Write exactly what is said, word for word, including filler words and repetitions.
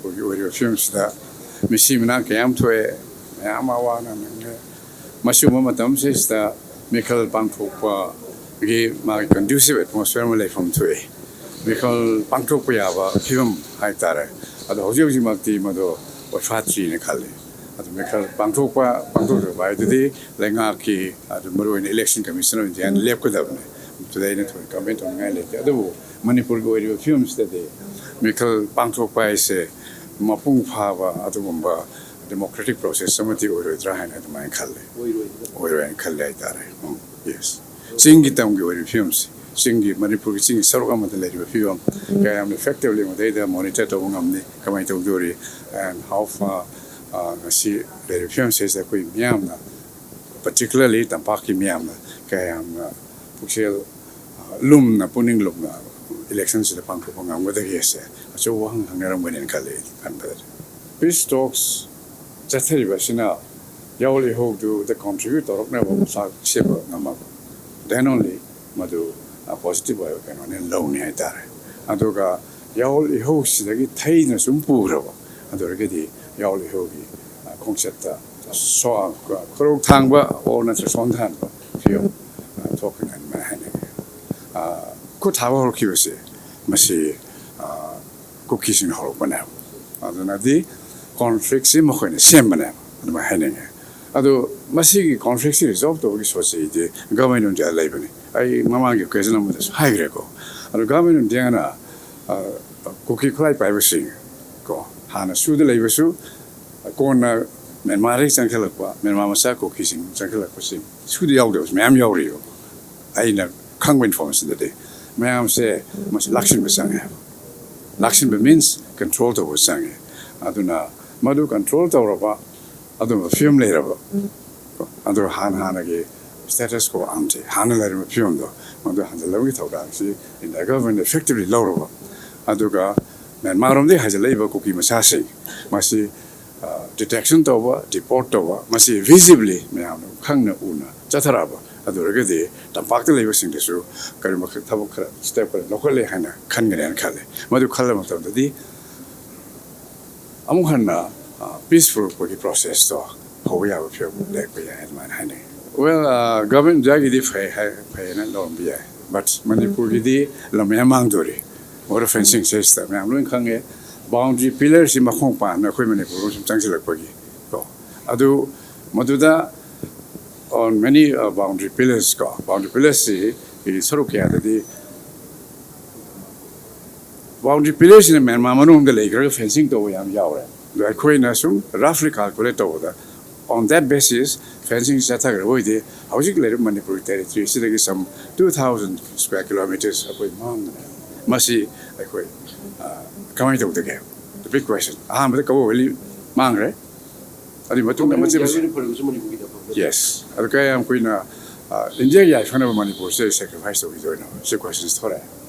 ꯑꯣꯏꯔꯤꯕ ꯐꯤꯕꯝꯁꯤꯗ ꯃꯤꯁꯤ ꯃꯤꯅꯥ ꯀꯌꯥꯝ ꯊꯣꯛꯑꯦ, ꯃꯌꯥꯝ ꯑꯃ ꯋꯥꯅ ꯅꯪꯉꯦ꯫ ꯃꯁꯤꯒꯨꯝꯕ ꯃꯇꯝꯁꯤꯗ ꯃꯤꯈꯜ ꯄꯥꯡꯊꯣꯛꯄꯒꯤ ꯃꯥꯒꯤ conducive atmosphere ꯑꯃ ꯂꯩꯐꯝ ꯊꯣꯛꯑꯦ꯫ ꯃꯤꯈꯜ ꯄꯥꯡꯊꯣꯛꯄ ꯌꯥꯕ ꯐꯤꯕꯝ ꯍꯥꯏꯇꯥꯔꯦ꯫ ꯑꯗꯣ ꯍꯧꯖꯤꯛ ꯍꯧꯖꯤꯛꯃꯛꯇꯤ ꯃꯗꯨ ꯑꯣꯏꯐꯥꯠꯇ꯭ꯔꯤꯅ ꯈꯜꯂꯤ꯫ ꯑꯗꯨ ꯃꯤꯈꯜ ꯄꯥꯡꯊꯣꯛꯄ ꯄꯥꯡꯊꯣꯛꯇꯕ ꯍꯥꯏꯗꯨꯗꯤ ꯂꯩꯉꯥꯛꯀꯤ, ꯑꯗꯨ ꯃꯔꯨꯑꯣꯏꯅ Election Commission of India ꯂꯦꯞꯀꯗꯕꯅꯤ꯫ ꯃꯗꯨꯗ ꯑꯩꯅ ꯊꯣꯏꯅ comment ꯇꯧꯅꯤꯡꯉꯥꯏ ꯂꯩꯇꯦ꯫ ꯑꯗꯨꯕꯨ ꯃꯅꯤꯄꯨꯔꯒꯤ ꯑꯣꯏꯔꯤꯕ ꯐꯤꯕꯝꯁꯤꯗꯗꯤ ꯃꯤꯈꯜ ꯄꯥꯡꯊꯣꯛꯄ ꯍꯥꯏꯁꯦ ꯃꯄꯨꯡ ꯐꯥꯕ ꯑꯗꯨꯒꯨꯝꯕ democratic process ꯑꯃꯗꯤ ꯑꯣꯏꯔꯣꯏꯗ꯭ꯔꯥ ꯍꯥꯏꯅ ꯑꯗꯨꯃꯥꯏꯅ ꯈꯜꯂꯤ꯫ ꯑꯣꯏꯔꯣꯏꯅ ꯈꯜꯂꯤ ꯍꯥꯏꯇꯥꯔꯦ꯫ ꯎꯝ, yes꯫ ꯆꯤꯡꯒꯤ ꯇꯝꯒꯤ ꯑꯣꯏꯔꯤꯕ ꯐꯤꯕꯝꯁꯤ, ꯆꯤꯡꯒꯤ, ꯃꯅꯤꯄꯨꯔꯒꯤ ꯆꯤꯡꯒꯤ ꯁꯔꯨꯛ ꯑꯃꯗ ꯂꯩꯔꯤꯕ ꯐꯤꯕꯝ ꯀꯌꯥꯝꯅ effectively ꯃꯗꯩꯗ monitor ꯇꯧꯕ ꯉꯝꯅꯤ, ꯀꯃꯥꯏꯅ ꯇꯧꯗꯣꯔꯤ, and how far, ꯑ, ꯉꯁꯤ ꯂꯩꯔꯤꯕ ꯐꯤꯕꯝꯁꯤꯗ ꯑꯩꯈꯣꯏ ꯃꯤꯌꯥꯝꯅ, particularly ꯇꯝꯄꯥꯛꯀꯤ ꯃꯤꯌꯥꯝꯅ ꯀꯌꯥꯝꯅ ꯄꯨꯛꯆꯦꯜ, ꯑ, ꯂꯨꯝꯅ, ꯄꯨꯛꯅꯤꯡ ꯂꯨꯝꯅ electionꯁꯤꯗ ꯄꯥꯡꯊꯣꯛꯄ ꯉꯝꯒꯗꯒꯦꯁꯦ ꯑꯆꯧꯕ ꯋꯥꯍꯪ ꯍꯪꯅꯔꯝꯒꯅꯤꯅ ꯈꯜꯂꯤ ꯑꯩꯗꯤ ꯈꯟꯕꯗꯗꯤ꯫ Peace talks ꯆꯠꯊꯔꯤꯕ ꯑꯁꯤꯅ ꯌꯥꯑꯣꯜ ꯏꯍꯧꯗꯨꯗ contribute ꯇꯧꯔꯛꯅꯕ ꯃꯆꯥꯛ ꯁꯦꯝꯕ ꯉꯝꯃꯕ, then only ꯃꯗꯨ, ꯑ, positive ꯑꯣꯏꯕ ꯀꯩꯅꯣꯅꯦ ꯂꯧꯅꯤ ꯍꯥꯏꯇꯥꯔꯦ꯫ ꯑꯗꯨꯒ ꯌꯥꯑꯣꯜ ꯏꯍꯧꯁꯤꯗꯒꯤ ꯊꯩꯗꯨꯅ ꯁꯨꯝ ꯄꯨꯈ꯭ꯔꯕ, ꯑꯗꯨ ꯑꯣꯏꯔꯒꯗꯤ ꯌꯥꯑꯣꯜ ꯏꯍꯧꯒꯤ, ꯑ, ꯈꯣꯡꯆꯠꯇ ꯁꯣ-, ꯈꯨꯔꯧ ꯊꯥꯡꯕ ꯑꯣꯔ ꯅꯠꯇ꯭ꯔ ꯁꯣꯟꯊꯍꯟꯕ ꯐꯤꯕꯝ, ꯑ, ꯊꯣꯛꯀꯅꯤ ꯍꯥꯏꯅ ꯑꯩꯅ ꯍꯥꯏꯅꯤꯡꯉꯤ꯫ ꯑ, ꯈꯨꯠ ꯊꯥꯕ ꯍꯧꯔꯛꯈꯤꯕꯁꯦ ꯃꯁꯤ, ꯑ, ꯀꯨꯀꯤꯁꯤꯡꯅ ꯍꯧꯔꯛꯄꯅꯦꯕ꯫ ꯑꯗꯨꯅꯗꯤ conflictꯁꯤ ꯃꯈꯣꯏꯅ ꯁꯦꯝꯕꯅꯦꯕ, ꯑꯗꯨꯃꯥꯏꯅ ꯍꯥꯏꯅꯤꯡꯉꯦ꯫ ꯑꯗꯣ ꯃꯁꯤꯒꯤ conflictꯁꯤ resolve ꯇꯧꯕꯒꯤ ꯁꯣꯠꯁꯤꯗꯤ Government of India ꯂꯩꯕꯅꯤ꯫ ꯑꯩ ꯃꯃꯥꯡꯒꯤ occasion ꯑꯃꯗꯁꯨ ꯍꯥꯏꯈ꯭ꯔꯦꯀꯣ꯫ ꯑꯗꯣ Government of Indiaꯅ, ꯑ, ꯀꯨꯀꯤ ꯈꯨꯠꯂꯥꯏ ꯄꯥꯏꯕꯁꯤꯡ ꯀꯣ, ꯍꯥꯟꯅ ꯁꯨꯗ ꯂꯩꯕꯁꯨ, ꯀꯣꯟꯅ ꯃ꯭ꯌꯥꯟꯃꯥꯔꯗꯒꯤ ꯆꯪꯁꯤꯜꯂꯛꯄ ꯃ꯭ꯌꯥꯟꯃꯥꯔ ꯃꯆꯥ ꯀꯨꯀꯤꯁꯤꯡ ꯆꯪꯁꯤꯜꯂꯛꯄꯁꯤꯡ ꯁꯨꯗ ꯌꯥꯎꯗꯕꯁꯨ ꯃꯌꯥꯝ ꯌꯥꯎꯔꯤꯕ꯫ ꯑꯩꯅ ꯈꯪꯕ informationꯗꯗꯤ ꯃꯌꯥꯝꯁꯦ ꯃꯁꯤ ꯂꯥꯛꯁꯤꯟꯕ ꯆꯪꯉꯦ ꯍꯥꯏꯕ꯫ ꯂꯥꯛꯁꯤꯟꯕ means control ꯇꯧꯕ ꯆꯪꯉꯦ꯫ ꯑꯗꯨꯅ ꯃꯗꯨ control ꯇꯧꯔꯕ, ꯑꯗꯨꯝꯕ ꯐꯤꯕꯝ ꯂꯩꯔꯕ, ꯑꯗꯨ ꯍꯥꯟꯅ ꯍꯥꯟꯅꯒꯤ status quo ante, ꯍꯥꯟꯅ ꯂꯩꯔꯝꯕ ꯐꯤꯕꯝꯗꯣ, ꯃꯗꯨ ꯍꯟꯖꯤꯜꯂꯕꯒꯤ ꯊꯧꯗꯥꯡꯁꯤ India Government effectively ꯂꯧꯔꯕ, ꯑꯗꯨꯒ ꯃ꯭ꯌꯥꯟꯃꯥꯔ ꯔꯣꯝꯗꯒꯤ ꯍꯥꯏꯖꯤꯜꯂꯛꯏꯕ ꯀꯨꯀꯤ ꯃꯆꯥꯁꯤꯡ ꯃꯁꯤ, ꯑ, detection ꯇꯧꯕ, deport ꯇꯧꯕ, ꯃꯁꯤ visibly ꯃꯌꯥꯝꯅ ꯈꯪꯅ ꯎꯅ ꯆꯠꯊꯔꯛꯑꯕ, ꯑꯗꯨ ꯑꯣꯏꯔꯒꯗꯤ ꯇꯝꯄꯥꯛꯇ ꯂꯩꯕꯁꯤꯡꯗꯁꯨ ꯀꯔꯤꯒꯨꯝꯕ ꯊꯕꯛ ꯈꯔ, step ꯈꯔ ꯂꯧꯈꯠꯂꯦ ꯍꯥꯏꯅ ꯈꯟꯒꯅꯤ ꯍꯥꯏꯅ ꯈꯜꯂꯤ꯫ ꯃꯗꯨ ꯈꯜꯂꯕ ꯃꯇꯝꯗꯗꯤ ꯑꯃꯨꯛ ꯍꯟꯅ ꯄꯤꯁ ꯄꯨꯔꯛꯄꯒꯤ ꯄ꯭ꯔꯣꯁꯦꯁꯇꯣ ꯍꯧꯕ ꯌꯥꯕ ꯐꯤꯕꯝ ꯂꯩꯔꯛꯄ ꯌꯥꯏ ꯑꯗꯨꯃꯥꯏꯅ ꯍꯥꯏꯅꯩ꯫ ꯋꯦꯜ, ꯒꯚꯔꯟꯃꯦꯟ ꯏꯟꯗꯤꯌꯥꯒꯤꯗꯤ ꯐꯩ ꯍꯥꯏ, ꯐꯩꯅ ꯂꯧꯔꯝꯕ ꯌꯥꯏ꯫ ꯕꯠ ꯃꯅꯤꯄꯨꯔꯒꯤꯗꯤ ꯂꯝ ꯃꯌꯥꯝ ꯃꯥꯡꯗꯣꯔꯤ꯫ ꯕꯣꯔꯗꯔ ꯐꯦꯟꯁꯤꯡꯁꯦ ꯁꯤꯗ ꯃꯌꯥꯝ ꯂꯣꯏ ꯈꯪꯉꯦ꯫ ꯕꯥꯎꯟꯗ꯭ꯔꯤ ꯄꯤꯂꯔꯁꯤ ꯃꯈꯣꯡ ꯄꯥꯟꯅ ꯑꯩꯈꯣꯏ ꯃꯅꯤꯄꯨꯔ ꯁꯨꯝ ꯆꯪꯁꯤꯜꯂꯛꯄꯒꯤ ꯀꯣ꯫ ꯑꯗꯨ ꯃꯗꯨꯗ on many boundary pillars ꯀꯣ, ꯕꯥꯎꯟꯗ꯭ꯔꯤ ꯄꯤꯂꯔꯁꯤ ꯁꯔꯨꯛ ꯀꯌꯥꯗꯗꯤ ꯕꯥꯎꯟꯗ꯭ꯔꯤ ꯄꯤꯂꯔꯁꯤꯅ ꯃ꯭ꯌꯥꯟꯃꯥꯔ ꯃꯅꯨꯡꯗ ꯂꯩꯈ꯭ꯔꯒ ꯐꯦꯟꯁꯤꯡ ꯇꯧꯕ ꯌꯥꯝ ꯌꯥꯎꯔꯦ꯫ ꯑꯗꯣ ꯑꯩꯈꯣꯏꯅ ꯁꯨꯝ ꯔꯐꯂꯤ ꯀꯥꯜꯀꯨꯂꯦꯠ ꯇꯧꯕꯗ, on that basis, ꯐꯦꯟꯁꯤꯡ ꯆꯠꯊꯈ꯭ꯔꯕ ꯑꯣꯏꯗꯤ ꯍꯧꯖꯤꯛ ꯂꯩꯔꯤꯕ Manipur ꯇꯦꯔꯤꯇꯣꯔꯤꯁꯤꯗꯒꯤ some two thousand square kilometers ꯑꯩꯈꯣꯏ ꯃꯥꯡꯒꯅꯤ꯫ ꯃꯁꯤ ꯑꯩꯈꯣꯏ, ꯑ, ꯀꯃꯥꯏꯅ ꯇꯧꯗꯒꯦ? The big question. ꯑꯍꯥꯟꯕꯗ ꯀꯕꯣ ꯚꯦꯂꯤ ꯃꯥꯡꯈ꯭ꯔꯦ꯫ ꯑꯗꯨꯒꯤ ꯃꯇꯨꯡꯗ ꯃꯆꯦꯠ ꯃꯆꯦꯠ꯫ ꯐꯔꯒꯁꯨ ꯃꯅꯤꯄꯨꯔꯒꯤꯗꯃꯛꯇ꯫ ꯌꯦꯁ꯫ ꯑꯗꯨ ꯀꯌꯥꯝ ꯀꯨꯏꯅ, ꯑ, ꯏꯟꯗꯤꯌꯥꯒꯤ ꯌꯥꯏꯐꯅꯕ ꯃꯅꯤꯄꯨꯔꯁꯦ ꯁꯦꯀ꯭ꯔꯤꯐꯥꯏꯁ ꯇꯧꯈꯤꯗꯣꯏꯅꯣ? ꯁꯤ ꯀꯣꯏꯁꯟꯁ ꯊꯣꯔꯛꯑꯦ꯫